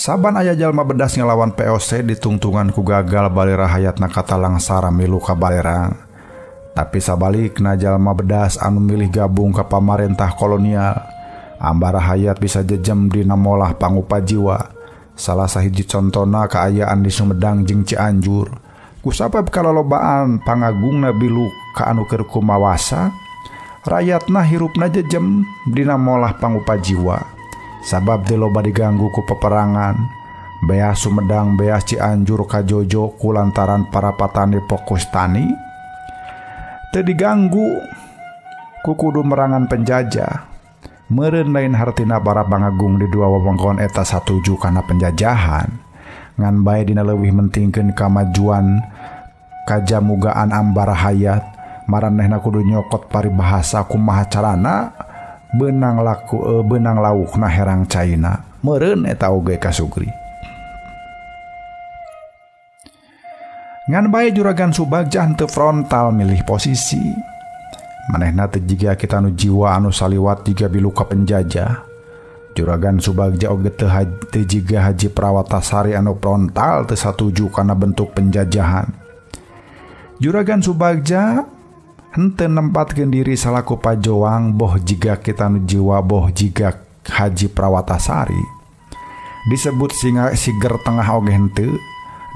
Saban aya jalma bedas ngelawan POC ditungtungan ku gagal balera hayatna katalangsara milu ka balerang. Tapi sabalikna jalma bedas anu milih gabung ka pamarentah kolonial, ambara hayat bisa jejem dina molah pangupa jiwa. Salah sahiji contona kaayaan di Sumedang jeung Cianjur. Kusabab kalalobaan pangagungna bilu ka anu keur kumawasa, rayatna hirupna jejem dina molah pangupa jiwa. Sabab teu loba diganggu ku peperangan. Beas Sumedang beas Cianjur kajojo ku lantaran para patani fokus tani. Teu diganggu ku kudu merangan penjajah. Meureun lain hartina para pangagung di dua wewengkon eta satuju kana penjajahan. Ngan bae dina leuwih mentingkeun kamajuan kajamugaan ambara hayat, maranehna kudu nyokot paribahasa kumaha carana beunang laku beunang laukna herang caina. Meureun eta oge kasugri. Ngan bae Juragan Subagja henteu frontal milih posisi. Manehna teu jiga kita nu jiwa anu saliwat jiga bilu ka penjajah. Juragan Subagja oge teu jiga Haji Prawatasari anu frontal teu satuju kana bentuk penjajahan. Juragan Subagja henteu nempatkeun diri salaku pajoang boh jiga kita nu jiwa boh jiga Haji Prawatasari. Disebut singa siger tengah oge henteu.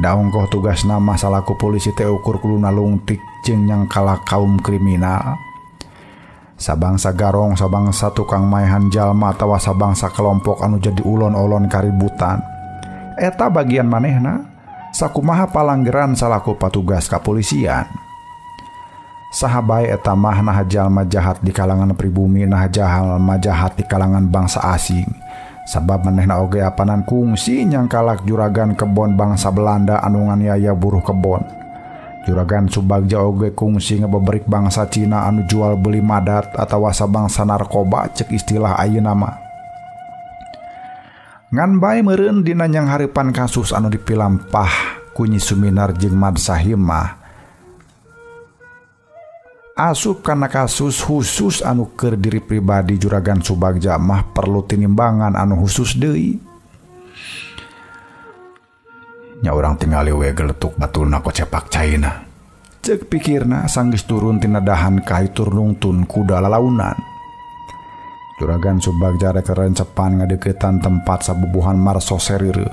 Da ongkoh tugasna mah salaku polisi teh ukur kuluna lungtik jeung nyangkala kaum kriminal. Sabangsa garong, sabangsa tukang maehan jalma atawa sabangsa kelompok anu jadi ulon-ulon kaributan. Eta bagian manehna sakumaha palanggeran salaku patugas kapolisian. Saha bae eta mah nah jalma jahat di kalangan pribumi, nah jalma jahat di kalangan bangsa asing. Sabab manehna oge apanan kungsi nyangkalak juragan kebon bangsa Belanda anu nganiaya buruh kebon. Juragan Subagja oge kungsi ngebeberik bangsa Cina anu jual beli madat atawa sabangsa narkoba cek istilah ayeuna mah. Ngan bae meureun dina nyanghareupan kasus anu dipilampah ku Nyi Suminar jeung Madsahim mah asup kana kasus khusus anu keur diri pribadi Juragan Subagja mah perlu tinimbangan anu khusus deui. Nya urang tingali we geletuk batulna kocepak caina. Ceuk pikirna sanggeus turun tina dahan ka hitur nungtun kuda lalaunan. Juragan Subagja rek rencepan ngadeukeutan tempat sabubuhan marso serireuh.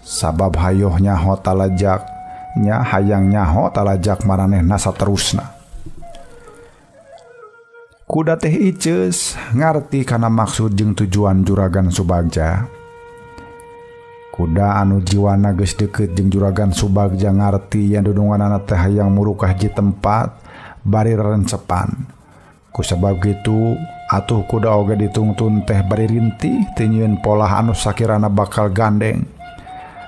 Sabab hayoh nyaho talajak, nya hayang nyaho talajak maranehna saterusna. Kuda teh iceus ngarti kana maksud jeung tujuan Juragan Subagja. Kuda anu jiwana geus deukeut jeung Juragan Subagja ngarti yen dudunganana teh hayang murukah hiji tempat bari rencepan. Ku sabab kitu atuh kuda oge ditungtun teh bari rintih teu nyieun polah anu sakirana bakal gandeng.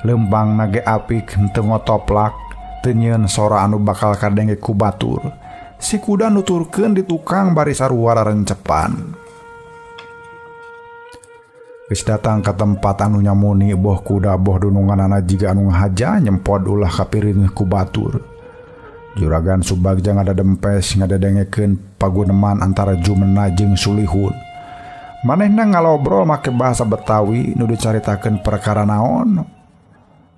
Leumpangna ge apik henteu ngotoplak teu nyieun sora anu bakal kadenge ku batur. Si kuda nuturkeun di tukang bari sarua rencepan. Geus datang ka tempat anu nyamuni boh kuda boh dununganana jiga anu ngahaja nyempod ulah kapiringeuh ku batur. Juragan Subagja ngadadempes ngadedengekeun paguneman antara Jumena jeung Sulihun. Manehna ngalobrol make bahasa Betawi nu dicaritakeun perkara naon.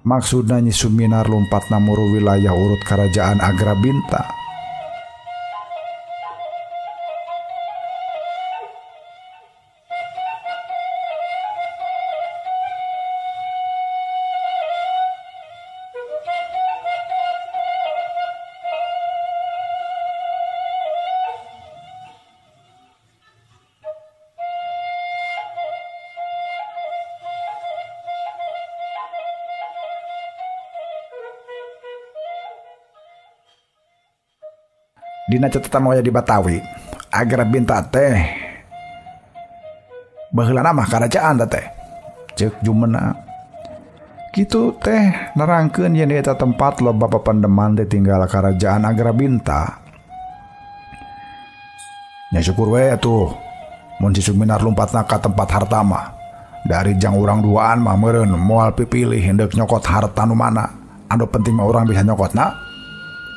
Maksudna Nyi Suminar lumpatna muru wilayah urut karajaan Agrabinta. Dina catatan waya di Batawi, Agrabinta teh baheulana mah karajaan teh. Ceuk Jumena. Kitu teh nerangkeun yen eta tempat loba papandeman teh tinggal karajaan Agrabinta. Nya syukur we atuh mun si Suminar lumpatna ka tempat harta mah. Dari jang urang duaan mah meureun moal pipilih hendeuk nyokot harta nu mana. Anu penting mah urang bisa nyokotna.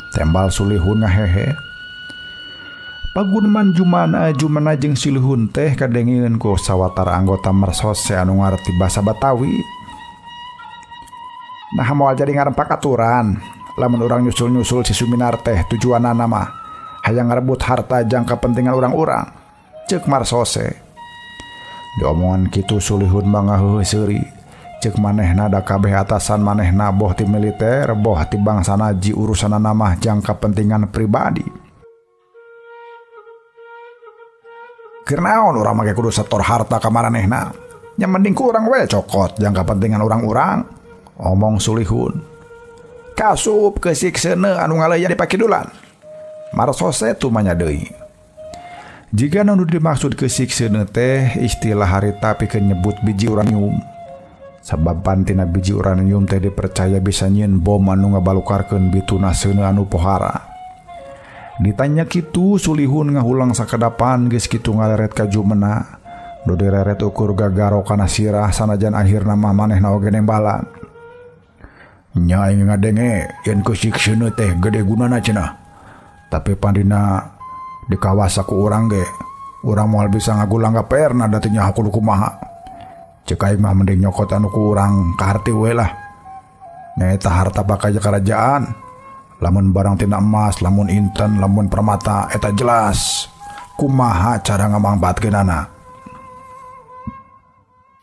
Tembal Sulihun ngahehe. Paguneman Jumena jeung Sulihun teh kadengeun ku sawatara anggota Marsose anu ngarti basa Batawi. Nah moal jadi ngarempak aturan. Lamun urang nyusul-nyusul si Suminar teh tujuanana mah hayang ngarebut harta jang kepentingan urang-urang. Ceuk Marsose. Diomongan kitu Sulihun mah ngaheuheuh seuri. Ceuk manehna da kabeh atasan manehna boh ti militer boh ti bangsa naji urusanana mah jang kepentingan pribadi. Keur naon urang make kudu setor harta ka maranehna? Nya mending ku urang we cokot jang kepentingan urang-urang. Omong Sulihun. Kasup keusik seuneu anu ngaleya di pakidulan. Marsose tumanya deui. Jika nu dimaksud keusik seuneu teh istilah harita pikeun nyebut biji uranium. Sabab tina biji uranium teh dipercaya bisa nyieun bom anu ngabalukarkeun bituna seuneu anu pohara. Ditanya kitu Sulihun ngahulang sakedapan geus kitu ngaleret ka Jumena. Nu direret ukur gagaro kana sirah sanajan akhirna mah manehna oge nembalan. Nya aing ngadenge yen keusik seuneu teh gede gunana cenah. Tapi pandina dikawasa ku urang ge, urang moal bisa ngagulang gaperna da teu nyaho kudu kumaha. Ceuk aing mah mending nyokot anu ku urang kaharti we lah. Nyaeta harta bakaya kerajaan. Lamun barang tina emas, lamun inten, lamun permata eta jelas. Kumaha cara ngamangpaatkeunana.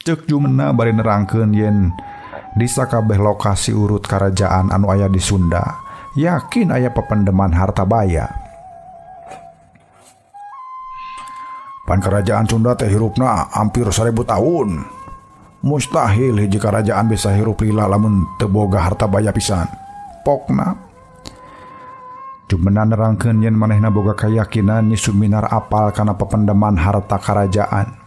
Ceuk Jumena bari nerangkeun yen di sakabeh lokasi urut kerajaan anu aya di Sunda, yakin aya pependeman harta baya. Pan kerajaan Sunda teh hirupna hampir 1000 tahun. Mustahil hiji kerajaan bisa hirup lila lamun teu boga harta baya pisan. Pokna Jumena nerangkeun yen manehna boga keyakinan Nyi Suminar apal kana pependeman harta kerajaan.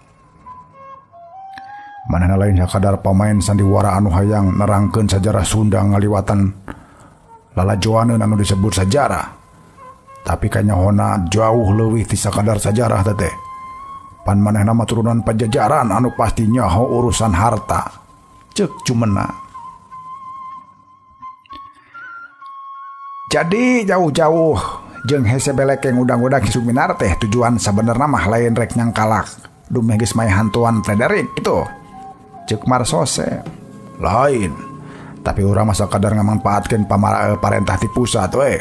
Manehna lain sakadar pamain sandiwara anu hayang nerangkeun sajarah Sunda ngaliwatan lalajoaneun anu disebut sajarah. Tapi kanyahona jauh leuwih ti sakadar sajarah teh. Pan manehna mah turunan Pajajaran anu pasti nyaho urusan harta. Ceuk Jumena. Jadi jauh-jauh jeung hese belekeng udang-udang Suminar teh tujuan sabenerna mah lain rek nyangkalak dumeh geus maeh hantuan Frederick itu. Ceuk Marsose. Lain. Tapi urang mah sakadar ngamanfaatkeun parentah ti pusat we.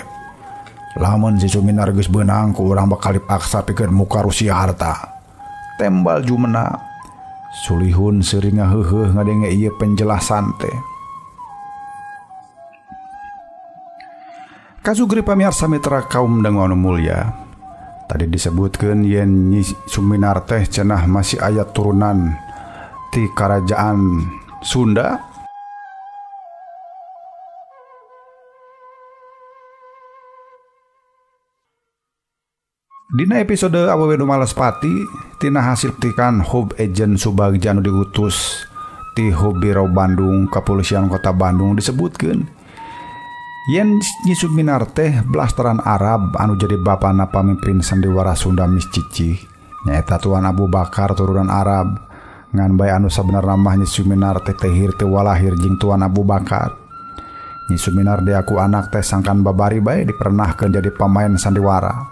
Lamun si Suminar geus beunang ku urang bakal dipaksa pikeun muka Rusia harta. Tembal Jumena. Sulihun seuri ngaheuheuh ngadenge ieu penjelasan teh. Kasugri pamiarsa mitra kaum dangu anu mulya. Tadi disebutkeun yen Nyi Suminar teh cenah masih aya turunan ti kerajaan Sunda. Dina episode Awewe Nu Males Pati tina hasil petikan Hub Agent Subagja anu diutus ti Hub Biro Bandung Kepolisian Kota Bandung disebutkeun yen Nyi Suminar teh blasteran Arab anu jadi bapana pamimpin sandiwara Sunda Mis Cicih nyaeta Tuan Abu Bakar turunan Arab. Ngan bae anu sabenerna mah Nyi Suminar teh tehir teu walahir jeung Tuan Abu Bakar. Nyi Suminar diaku anak teh sangkan babari bae dipernahkeun jadi pamain sandiwara.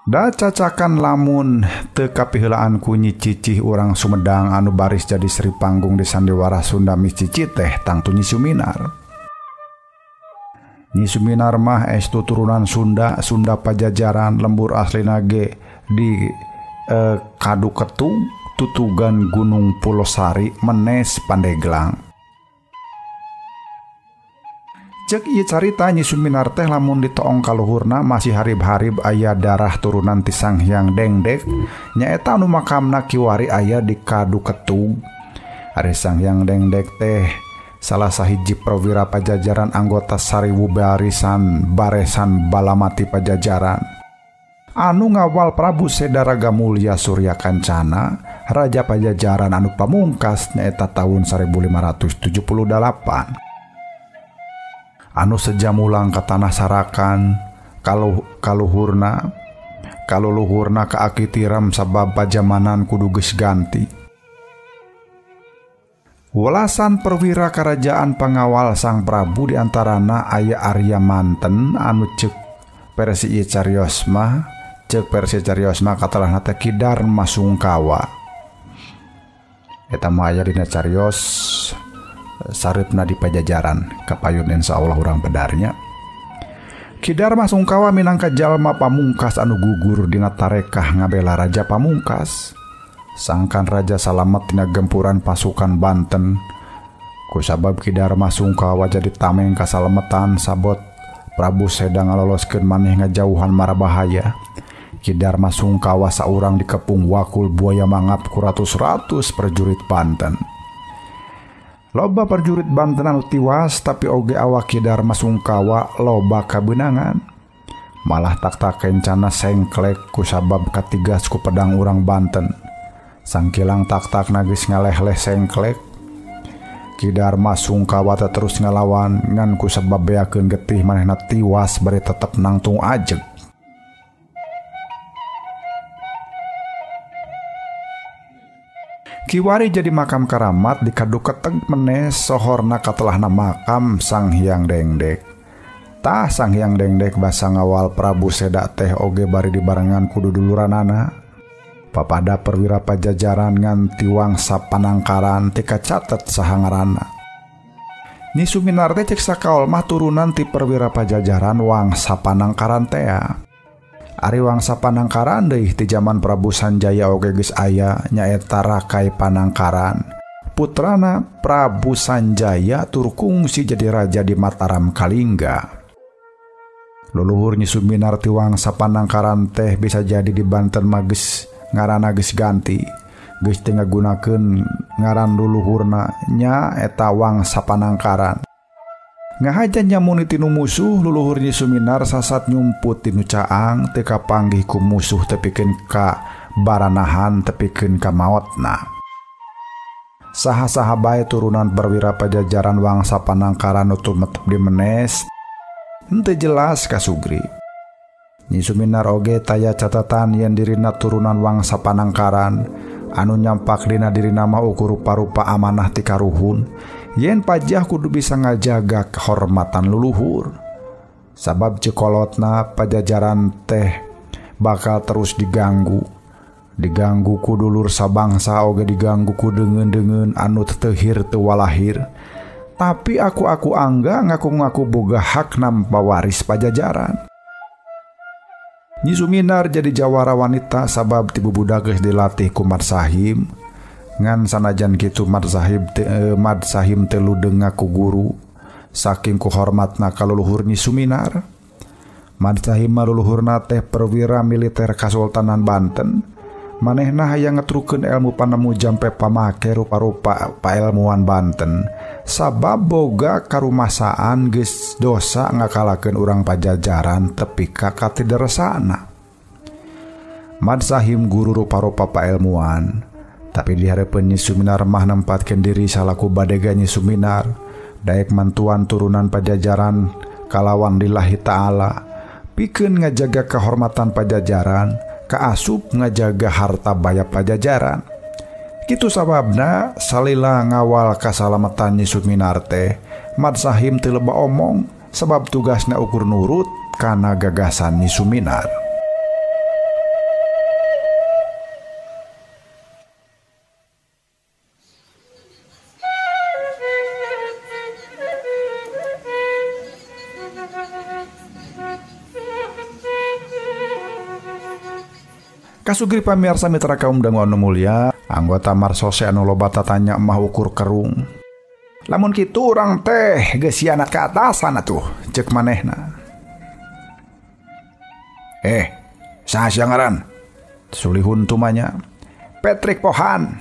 Da cacakan lamun teu kapiheulaan ku Nyi Cicih urang Sumedang anu baris jadi sri panggung di sandiwara Sunda Mis Cicih teh tangtu Nyi Suminar. Nyi Suminar mah estu turunan Sunda, Sunda Pajajaran, lembur aslina ge di Kaduketung, Tutugan Gunung Pulosari, Menes, Pandeglang. Cek ieu carita Nyi Suminar teh lamun ditoong kaluhurna masih harib-harib aya darah turunan ti Sang Hyang Dengdek nyaeta anu makamna kiwari aya di Kaduketung. Ari Sang Hyang Dengdek teh salah sahiji prawira Pajajaran anggota Sariwu Barisan Baresan Balamati Pajajaran anu ngawal Prabu Sedaraga Mulya Surya Kancana Raja Pajajaran anu pamungkas nyaeta tahun 1578. Anu sejamulang ke tanah Sarakan kaluhurna ka aki tiram sabab pajamanan kudu geus ganti. Welasan perwira kerajaan pengawal Sang Prabu diantarana aya Arya Manten anu ceuk versi ieu carios mah ceuk versi carios mah katalahna teh Ki Darma Sungkawa. Eta mah aya dina carios sareupna di Pajajaran kapayun insyaallah urang bedarnya. Ki Darma Sungkawa minangka jalma pamungkas anu gugur dina tarekah ngabela Raja Pamungkas. Sangkan Raja salamet dina gempuran pasukan Banten. Kusabab Ki Darma Sungkawa jadi tameng kasalametan sabot Prabu Seda ngaloloskeun maneh ngajauhan mara bahaya. Ki Darma Sungkawa saurang dikepung wakul buaya mangap ku ratus-ratus prajurit Banten. Loba prajurit Banten anu tiwas tapi oge awak Ki Darma Sungkawa loba kabeunangan. Malah tak-tak kencana sengklek kusabab katigas ku pedang urang Banten. Sangkilang tak-tak geus ngaleh-leh sengklek. Ki Darma Sungkawa teh terus ngalawan ngan kusabab beakeun getih manehna tiwas bari tetep nangtung ajeg. Kiwari jadi makam karamat di kadu keteg menes sohorna katelahna makam Sang Hyang Dengdek. Tah Sang Hyang Dengdek basa ngawal Prabu Seda teh oge bari dibarengan ku duduluranana. Papada perwira Pajajaran ngan ti wangsa Panangkaran teu kacatet saha ngaranna. Nyi Suminar teh cek sakaol mah turunan ti perwira Pajajaran wangsa Panangkaran tea. Ari wangsa Panangkaran deui ti jaman Prabu Sanjaya oge geus aya nyaeta Rakai Panangkaran. Putrana Prabu Sanjaya tur kungsi jadi raja di Mataram Kalingga. Luluhur Nyi Suminar ti wangsa Panangkaran teh bisa jadi di Banten mah geus ngaranna geus ganti. Geus teu ngagunakeun ngaran luluhurna nya eta wangsa Panangkaran. Ngahajan nyamuni tinu musuh luluhur Nyi Suminar sasat nyumput tinu caang teu kapanggih ku musuh tepikeun ka baranahan tepikeun ka maotna. Saha-saha bae turunan perwira Pajajaran wangsa Panangkaran nu tumetep di Menes henteu jelas kasugri. Nyi Suminar oge taya catatan yen dirina turunan wangsa Panangkaran anu nyampak dina dirina mah ukur rupa-rupa amanah ti karuhun. Yen pajah kudu bisa ngajaga kehormatan luluhur. Sabab cekolotna Pajajaran teh bakal terus diganggu. Diganggu ku dulur sabangsa oge diganggu ku deungeun-deungeun anu teu teu walahir. Tapi aku-aku angga ngaku-ngaku boga hak nampa waris Pajajaran. Nyi Suminar jadi jawara wanita sabab ti bubudak geus dilatih ku Mat Sahim. Ngan sanajan kitu Mat Sahim teu ludeng ngaku guru saking kuhormatna ka luluhur Nyi Suminar. Mat Sahim mah luluhurna teh perwira militer Kasultanan Banten. Manehna hayang ngetrukeun ilmu panemu jampe pamake rupa-rupa paelmuan Banten. Sabab boga karumasaan geus dosa ngakalakeun urang Pajajaran tepi ka katideresana. Mat Sahim guru rupa-rupa paelmuan. Tapi di hareupeun Nyi Suminar mah nempatkeun diri salaku badega Nyi Suminar, daek mantuan turunan Pajajaran kalawan lillahi ta'ala, pikeun ngajaga kehormatan Pajajaran, kaasup ngajaga harta baya Pajajaran. Kitu sababna salila ngawal kasalamatan Nyi Suminar teh, Mat Sahim teu loba omong sabab tugasna ukur nurut kana gagasan Nyi Suminar. Kasugri pamirsa mitra kaum dangu anu mulia, anggota Marsose anu loba tatanya mah ukur kerung. Lamun kitu urang teh geus hianat ka atasan atuh, ceuk manehna. Saha sia ngaran? Sulihun tumanya. Patrick Pohan.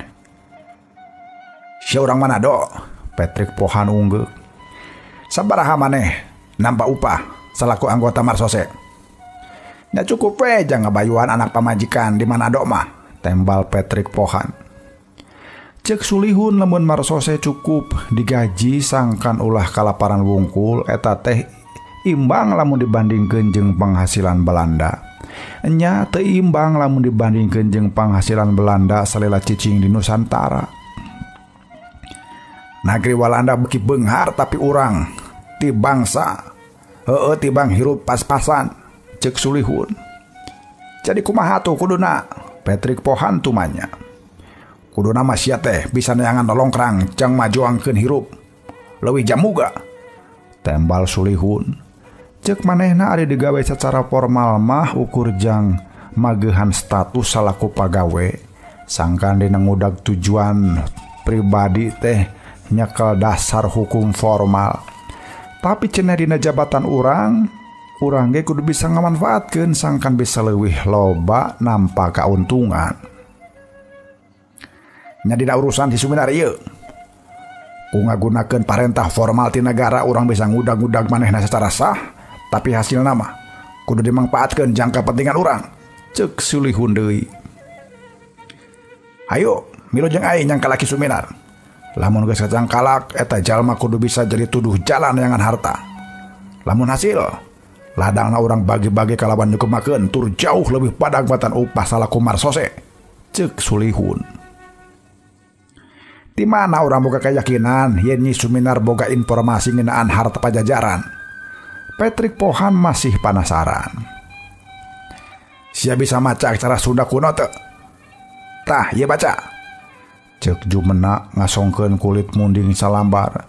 Sia urang Manado? Patrick Pohan unggeuk. Sabaraha maneh nampa upah salaku anggota Marsose? Nya cukup we jang ngabayuan anak pamajikan di Manado mah, tembal Patrick Pohan. Cek Sulihun lamun Marsose cukup digaji sangkan ulah kalaparan wungkul eta teh imbang lamun dibandingkeun jeung penghasilan Belanda. Nya teu imbang lamun dibandingkeun jeung penghasilan Belanda salila cicing di Nusantara. Nagri Walanda beuki beunghar tapi urang ti bangsa heueuh tibang hirup pas-pasan, cek Sulihun. Jadi kumaha tuh kuduna? Patrick Pohan tumanya. Kuduna mah sia teh bisa neangan lolongkrang jang majuangkeun hirup. Leuwih jamuga. Tembal Sulihun. Ceuk manehna ari digawe secara formal mah ukur jang magehan status salaku pagawe. Sangkan dina ngudag tujuan pribadi teh nyekel dasar hukum formal. Tapi cenah dina jabatan urang, urang ge kudu bisa ngamanfaatkeun sangkan bisa leuwih loba nampa kauntungan. Nya dina urusan si Suminar ieu. Ku ngagunakeun parentah formal ti negara urang bisa ngudag-ngudag manehna secara sah, tapi hasilna mah kudu dimangpaatkeun jangka kepentingan urang. Ceuk Sulihun deui. Hayu, milu jeung aing nyangkalak Ki Suminar. Lamun geus kacangkalak eta jalma kudu bisa jadi tuduh jalan neangan harta. Lamun hasil ladangna urang bagi-bagi kalawan nyukemakeun tur jauh lebih padag batan upah salaku marsose. Ceuk Sulihun. Di mana urang boga keyakinan yen Nyi Suminar boga informasi ngeunaan harta Pajajaran? Patrick Pohan masih penasaran. Sia bisa maca aksara Sunda kuno teu? Tah, ieu baca. Ceuk Jumena ngasongkeun kulit munding salambar.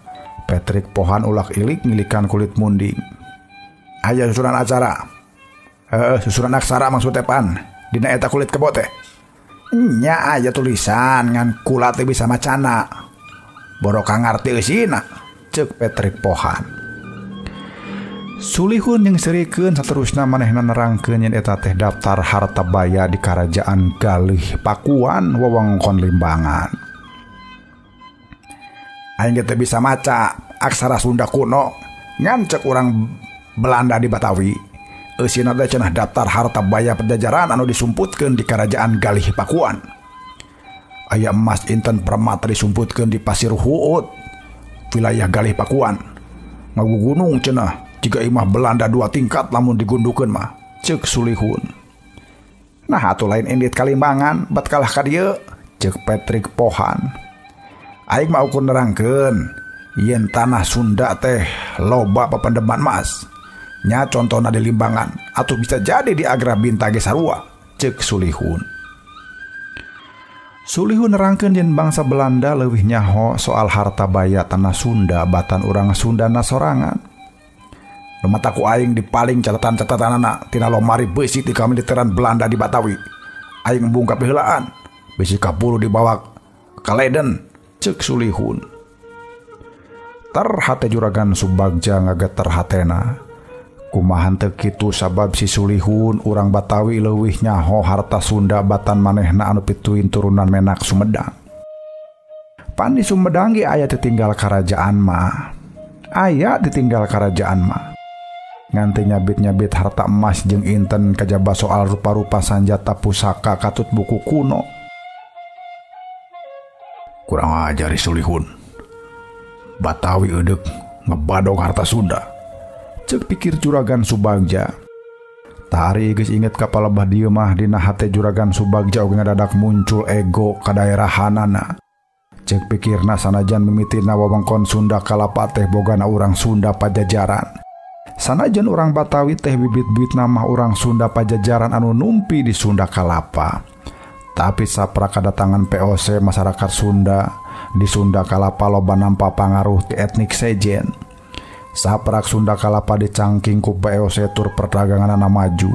Patrick Pohan ulak ilik ngilikan kulit munding. Aya susunan acara. Heeh, susunan aksara maksud teh pan. Dina eta kulit kebo teh. Nya aya tulisan ngan kula teh bisa macana. Boro ka ngarti eusina, ceuk Patrick Pohan. Sulihun yang serikeun saterusna manehna nerangkeun yen eta teh daftar harta baya di Karajaan Galih Pakuan wewengkon Limbangan. Aing ge teh bisa maca aksara Sunda kuno ngan ceuk urang Belanda di Batawi. Eusina teh cenah daftar harta baya Pajajaran anu disumputkeun di Karajaan Galih Pakuan. Aya emas inten permata disumputkeun di Pasir Huut, wilayah Galih Pakuan. Ngagugunung cenah jika imah Belanda 2 tingkat lamun digundukeun mah, ceuk Sulihun. Nah atuh lain indit Kalimbangan bat kalah ka dieu, ceuk Patrick Pohan. Aing mah ukur nerangkeun yen tanah Sunda teh loba papendeman emas. Nya contona di Limbangan atau bisa jadi di Agra Binta ge sarua, ceuk Sulihun. Sulihun nerangkeun yen bangsa Belanda leuwih nyaho soal harta baya tanah Sunda batan urang Sunda nasorangan. Nu mata ku aing dipaling catatan-catatanana tina lomari beusi ti kamiliteran Belanda di Batawi. Aing embung kapiheulaan, bisi kapuru dibawa ka Leiden, ceuk Sulihun. Tar hate Juragan Subagja ngageter hatena. Kumaha teu kitu sabab si Sulihun urang Batawi leuwih nyaho harta Sunda batan manehna anu pituin turunan menak Sumedang. Pan di Sumedang ge aya ditinggal karajaan mah. Aya ditinggal karajaan mah. Nganti nyabit-nyabit harta emas jeung inten kajaba soal rupa-rupa sanjata pusaka katut buku kuno. Kurang ajar Sulihun. Batawi eudek ngebadog harta Sunda. Ceuk pikir Juragan Subagja. Tari geus inget ka palebah dieu mah dina hate Juragan Subagja oge ngadadak muncul ego kadaerahanana. Ceuk pikirna sanajan mimitina wewengkon Sunda Kalapa teh bogana urang Sunda Pajajaran. Sanajan urang Batawi teh bibit-bibit nama urang Sunda Pajajaran anu numpi di Sunda Kalapa. Tapi sapra kadatangan POC masyarakat Sunda di Sunda Kalapa loba nampa pangaruh ti etnik sejen. Saprak Sunda Kalapa dicangking ku POC tur perdaganganana maju.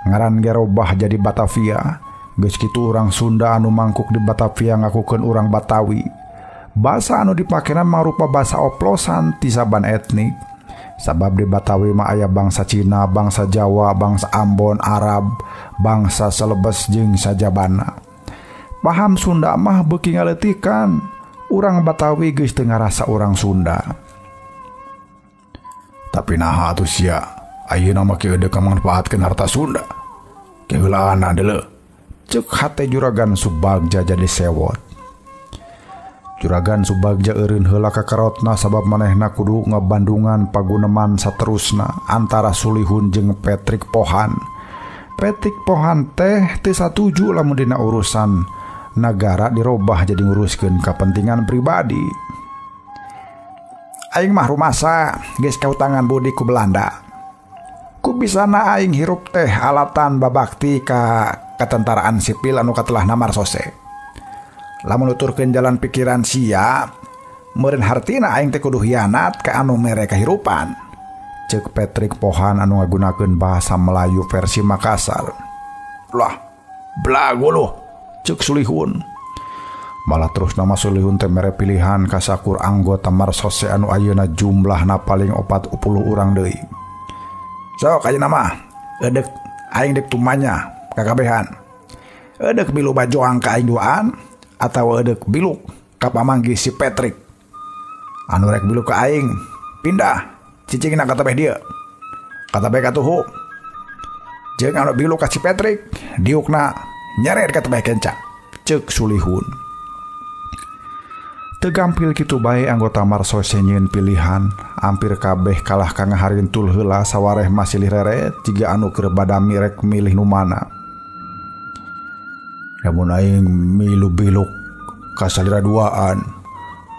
Ngaran ge robah jadi Batavia. Geus kitu urang Sunda anu mangkuk di Batavia ngakukeun urang Batawi. Basa anu dipakena mangrupa basa oplosan ti saban etnik. Sabab di Batawi mah aya bangsa Cina, bangsa Jawa, bangsa Ambon, Arab, bangsa Celebes jeung sajabana. Paham Sunda mah beuki ngaleutikan. Urang Batawi geus teu ngarasa urang Sunda. Tapi naha atuh sia, ayeuna mah kieu deuk manfaatkeun harta Sunda. Keheulaanna deuleu. Ceuk hate Juragan Subagja jadi sewot. Juragan Subagja eureun heula kakarotna sabab manehna kudu ngabandungan paguneman saterusna antara Sulihun jeung Patrick Pohan. Patrick Pohan teh teu satuju lamun dina urusan nagara dirobah jadi nguruskeun kapentingan pribadi. Aing mah rumasa geus kautangan budi ku Belanda. Ku bisana aing hirup teh alatan babakti ka katentaraan sipil anu katelah marsose. Lamun nuturkeun jalan pikiran sia, meureun hartina aing teh kudu hianat ka anu mere kahirupan. Ceuk Patrick Pohan anu ngagunakeun bahasa Melayu versi Makassar. Lah, belagu lu, ceuk Sulihun. Malah terus nama Sulihun teh mere pilihan ka sakur anggota Marsose anu ayeuna jumlahna paling 40 urang deui. Sok ayeuna mah edek aing dek tumanya kakabehan. Edek milu bajoang ka aing duaan atawa edek biluk ka pamanggih si Patrick. Anu rek biluk ka aing pindah cicingna ka tebeh dieu. Ka tebeh katuhu. Jeung anu biluk ka si Patrick diukna nyeret ka tebeh kenca. Ceuk Sulihun. Teu gampil kitu bae anggota Marsose nyieun pilihan, hampir kabeh kalah ka ngaharintul heula sawareh masilih reret jiga anu keur badami rek milih nu mana. Lamun aing milu biluk ka salira duaan,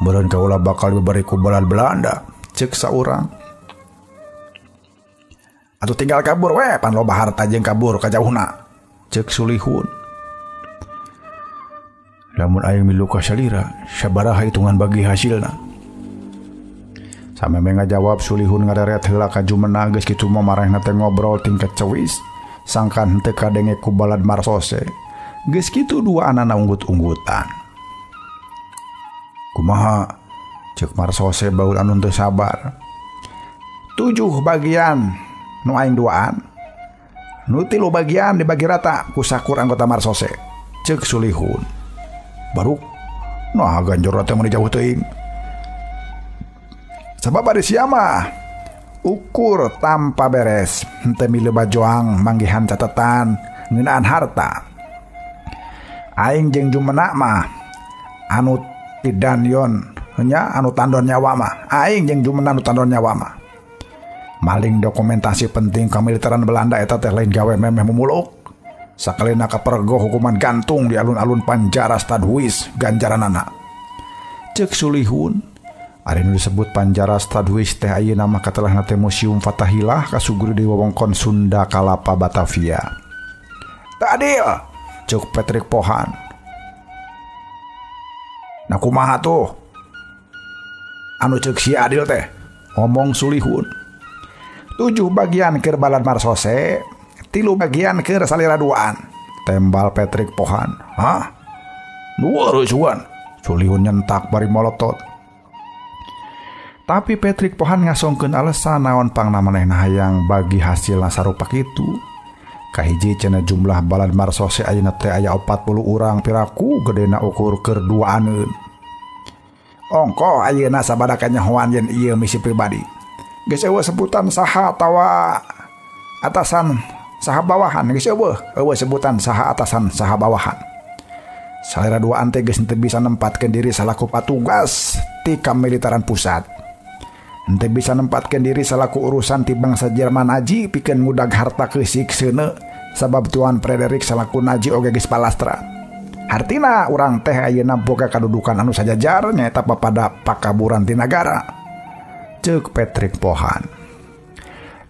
meureun kaula bakal diberi ku balad Belanda, ceuk saurang. Atuh tinggal kabur we pan loba harta jeung kabur ka jauhna, ceuk Sulihun. Lamun aing milu ka salira, sabaraha hitungan bagi hasilna. Sameme ngajawab Sulihun ngareret heula ka Jumena geus kitu mah marehna teh ngobrol tingkat cewis, sangkan henteu kadenge ku balad Marsose. Geus kitu dua anana unggut-unggutan. Kumaha? Ceuk Marsose baul anu teu sabar. 7 bagian nu aing duaan, nu 3 bagian dibagi rata ku sakur anggota Marsose. Ceuk Sulihun. Baru nah ganjor teh mun jauh teuing. Sabab ari sia mah ukur tanpa beres, henteu milu bajoang manggihan catatan ngeunaan harta. Aing jeung Jumena mah anu tidanyon nya anu tandon nyawa mah. Aing jeung Jumena anu tandon nyawa mah. Maling dokumentasi penting kamiliteran Belanda eta teh lain gawe memeh mumuluk. Sakalina kapergo hukuman gantung di alun-alun Panjara Stadhuis ganjaranana. Ceuk Sulihun, ari nu disebut Panjara Stadhuis teh ayeuna mah katelahna teh Museum Fatahillah kasugur di wewengkon Sunda Kalapa Batavia. Teu adil, ceuk Patrick Pohan. Nah kumaha tuh? Anu ceuk si adil teh, ngomong Sulihun. 7 bagian keur balad Marsose, 3 bagian keur salira duaan. Tembal Patrick Pohan. Hah? Dua rusuhan. Sulihun nyentak bari molotot. Tapi Patrick Pohan ngasongkeun alasan naon pangna manehna hayang bagi hasilna sarupa kitu. Kahiji cenah jumlah balad Marsose ayeuna teh aya 40 urang piraku gedena ukur keur duaaneun. Ongkoh ayeuna sabada kanyahoan yen ieu misi pribadi. Geus eueuh sebutan saha atawa atasan saha bawahan, geus eueuh sebutan saha atasan saha bawahan. Salira duaan teh geus teu bisa nempatkeun diri salaku patugas ti kamiliteran pusat. Henteu bisa nempatkeun diri salaku urusan ti bangsa Jerman Nazi pikeun ngudag harta keusik seuneu sabab Tuan Frederick salaku Nazi oge geus palastra. Hartina urang teh ayeuna boga kadudukan anu sajajar nyaeta papada pakaburan ti nagara. Ceuk Patrick Pohan.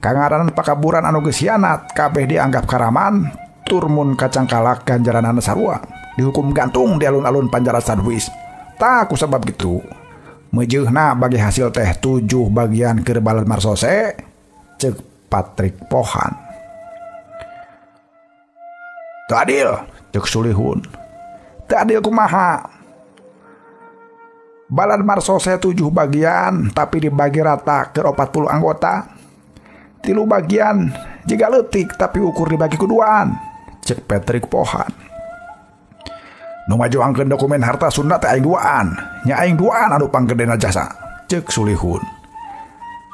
Kangaranan pakaburan anu geus hianat kabeh dianggap karaman tur mun kacangkalak ganjaranana sarua dihukum gantung di alun-alun Panjara Stadhuis. Tah ku sabab kitu meujeuhna bagi hasil teh 7 bagian keur balad Marsose, ceuk Patrick Pohan. Teu adil, ceuk Sulihun. Teu adil kumaha? Balad Marsose 7 bagian tapi dibagi rata keur 40 anggota. 3 bagian jiga leutik tapi ukur dibagi kuduaan, ceuk Patrick Pohan. Nu majuangkeun dokumen harta Sunda teh aing duaan, nya aing duaan anu panggedena jasa, ceuk Sulihun.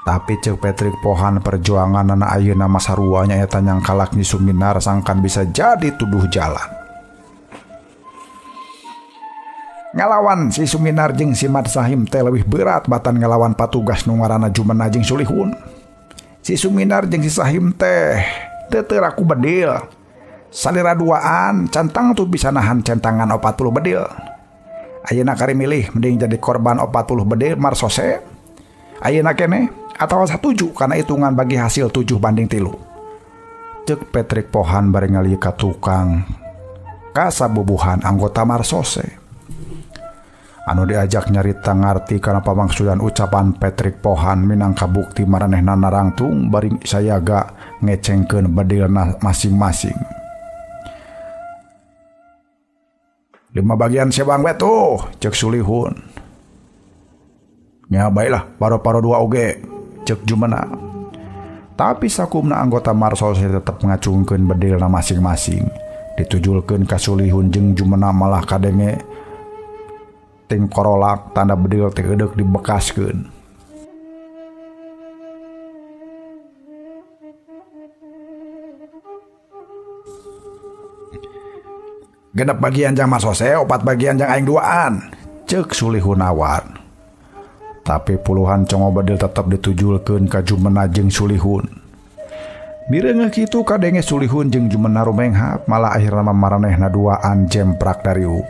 Tapi ceuk Patrick Pohan perjuanganana ayeuna mah sarua nyaeta nyangkalak Nyi Suminar sangkan bisa jadi tuduh jalan. Ngalawan si Suminar jeung si Mat Sahim teh leuwih berat batan ngalawan patugas nu ngaranna Jumena jeung Sulihun. Si Suminar jeung si Sahim teh teu teu ku bedil. Salira duaan centang tuh bisa nahan centangan 40 bedil. Ayeuna kari milih mending jadi korban 40 bedil Marsose. Ayeuna keneh atawa 7 karena hitungan bagi hasil 7-3. Ceuk Patrick Pohan bari ngalieu ka tukang kasabubuhan anggota Marsose. Anu diajak nyarita ngarti kana pamangsudan ucapan Patrick Pohan minangka bukti maranehna narangtung bari sayaga ngecengkeun bedilna masing-masing. 5 bagian sebang we tuh cek Sulihun. Nya baiklah paro-paro 2 oge cek Jumena. Tapi sakumna anggota Marsose tetep ngacungkeun bedilna masing-masing. Ditujulkeun ka Sulihun jeung Jumena malah kadenge ting korolak tanda bedil teh edeuk dibekaskeun. Genep bagian jang Marsose, 4 bagian jang aing duaan, cek Sulihun nawar. Tapi puluhan congo bedil tetep ditujulkeun ka Jumena jeung Sulihun. Mireungeuh kitu kadenge Sulihun jeung Jumena rumenghap, malah akhirna maranehna duaan jemprak dariuk.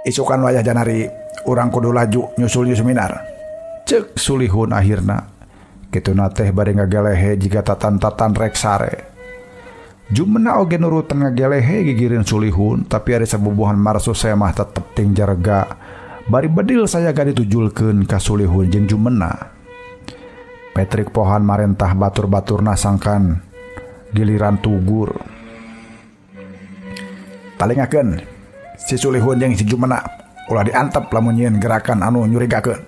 Isukan wayah janari urang kudu laju nyusul Nyi Suminar. Cek Sulihun akhirna. Kituna teh bari ngagelehe jiga tatan-tatan rek sare. Jumena oge nurutan ngagelehe gigireun Sulihun, tapi ari sabubuhan Marsose mah tetep ting jarega. Bari bedil sayaga ditujulkeun ka Sulihun jeung Jumena. Patrick Pohan marentah batur-baturna sangkan giliran tugur. Talingakeun si Sulihun jeung si Jumena ulah diantep lamun nyieun gerakan anu nyurigakeun.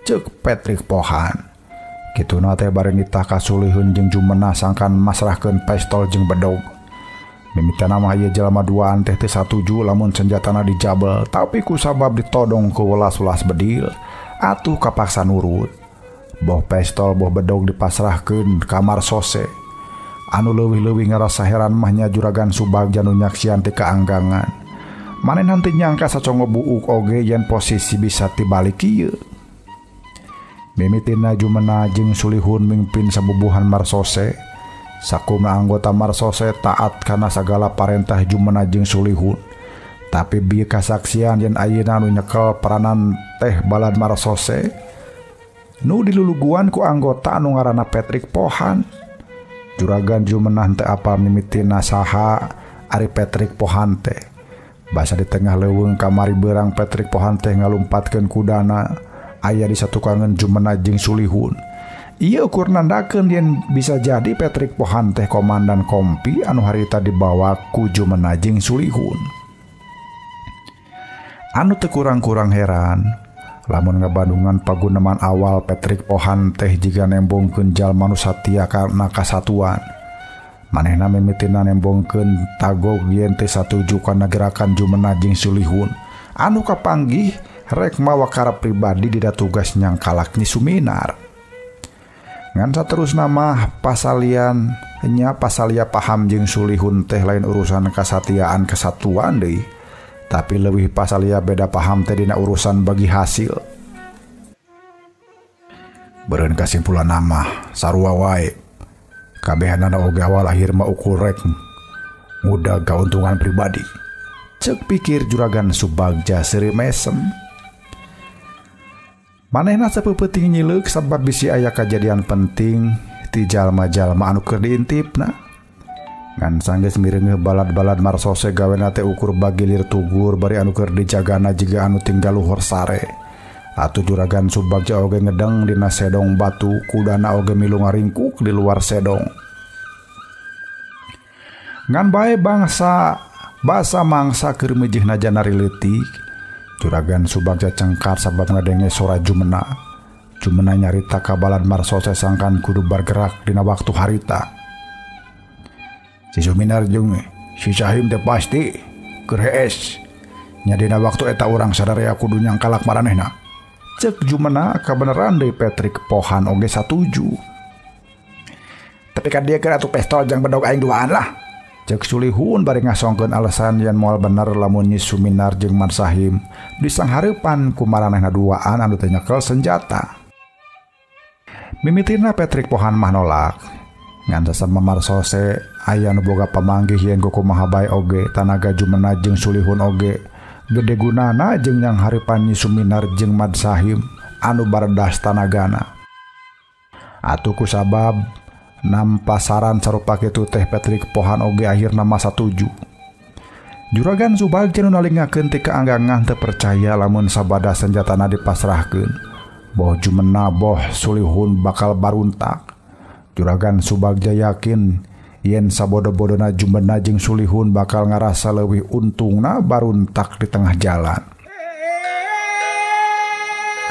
Cek Patrick Pohan. Kituna teh bareng nitah ka Sulihun jeung Jumena sangkan masrahkeun pistol jeung bedog. Mimitina mah ieu jalma duaan teh teu satuju lamun senjatana dijabel, tapi ku sabab ditodong ku welas-welas bedil, atuh kapaksa nurut. Boh pistol boh bedog dipasrahkeun ka Marsose. Anu leuwih-leuwih ngarasa heran mah nya Juragan Subagja nu nyaksian teh kaanggangan. Manehna teu nyangka sacongo buuk oge yen posisi bisa tibalik kieu. Mimitina Jumena jeung Sulihun mingpin sabubuhan Marsose. Sakumna anggota Marsose taat kana sagala parentah Jumena jeung Sulihun. Tapi bieu kasaksian yen ayeuna nu nyekel peranan teh balad Marsose nu diluluguan ku anggota anu ngaranna Patrick Pohan. Juragan Jumena teu apal mimitina saha ari Patrick Pohan teh. Basa di tengah leuweung kamari beurang Patrick Pohan teh ngalumpatkeun kudana aya di satukangeun Jumena jeung Sulihun. Ieu ukur nandakeun yen bisa jadi Patrick Pohan teh komandan kompi anu harita dibawa ku Jumena jeung Sulihun. Anu teu kurang-kurang heran lamun ngabandungan paguneman awal Patrick Pohan teh jiga nembongkeun jalma nu satia kana kasatuan. Manehna mimitina nembongkeun tagog yen teu satuju kana gerakan Jumena jeung Sulihun anu kapanggih rek mawa karep pribadi dina tugas nyangkalak Nyi Suminar. Ngan saterusna mah pasalian nya pasalia paham jeung Sulihun teh lain urusan kasatiaan kesatuan deui, tapi leuwih pasalia beda paham teh dina urusan bagi hasil. Beureun kasimpulan mah sarua wae. Kabehanana oge awal akhir mah ukur rek ngudag kauntungan pribadi. Cek pikir Juragan Subagja seuri mesem. Manehna sapeupeting nyileuk sabab bisi aya kajadian penting ti jalma-jalma anu keur diintipna. Ngan sanggeus mireungeuh balad-balad Marsose gawena teh ukur bagilir tugur bari anu keur dijagana jiga anu tinggal luhur sare. Atuh Juragan Subagja oge ngedeng dina sedong batu, kudana oge milu ngaringkuk di luar sedong. Ngan bae bangsa basa mangsa keur meujeuhna janari leutik. Juragan Subagja cengkar sabab ngadenge sora Jumena. Jumena nyarita ka balad Marsose sangkan kudu bergerak dina waktu harita. Si Suminar jeung si Sahim teh pasti keur hees. Nya dina waktu eta urang sadarea kudu nyangkalak maranehna. Cek Jumena kabeneran deui Patrick Pohan oge satuju. Tapi kan dia keur atuh pistol jeung bedog aing duaan lah. Cek Sulihun bari ngasongkeun alasan yen moal bener lamun Nyi Suminar jeung Marsahim disanghareupan ku maranehna duaan anu teu nyekel senjata. Mimitina Patrick Pohan mah nolak. Ngan sasama Marsose aya nu boga pamanggih yen kumaha bae oge tanaga Jumena jeung Sulihun oge gede gunana jeung nyanghareupan Nyi Suminar jeung Marsahim anu baredas tanagana. Atuh kusabab nampa saran sarupa kitu teh Patrick Pohan oge akhirna mah satuju. Juragan Subagja nu nalingakeun teh kaanggangah teu percaya lamun sabada senjatana dipasrahkeun. Boh Jumena boh Sulihun bakal baruntak. Juragan Subagja yakin yen sabodo-bodona Jumena jeung Sulihun bakal ngarasa leuwih untungna baruntak di tengah jalan.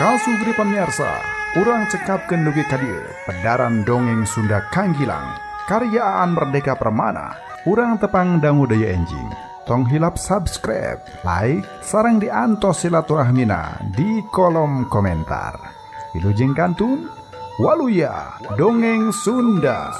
Kasugri pamirsa, urang cekapkeun dugi ka dieu pedaran dongeng Sunda Kang Gilang karya Aan Merdeka Permana. Urang tepang dangu deui enjing. Tong hilap subscribe, like, sareng diantos silaturahmina di kolom komentar. Wilujeng kantun, waluya dongeng Sunda.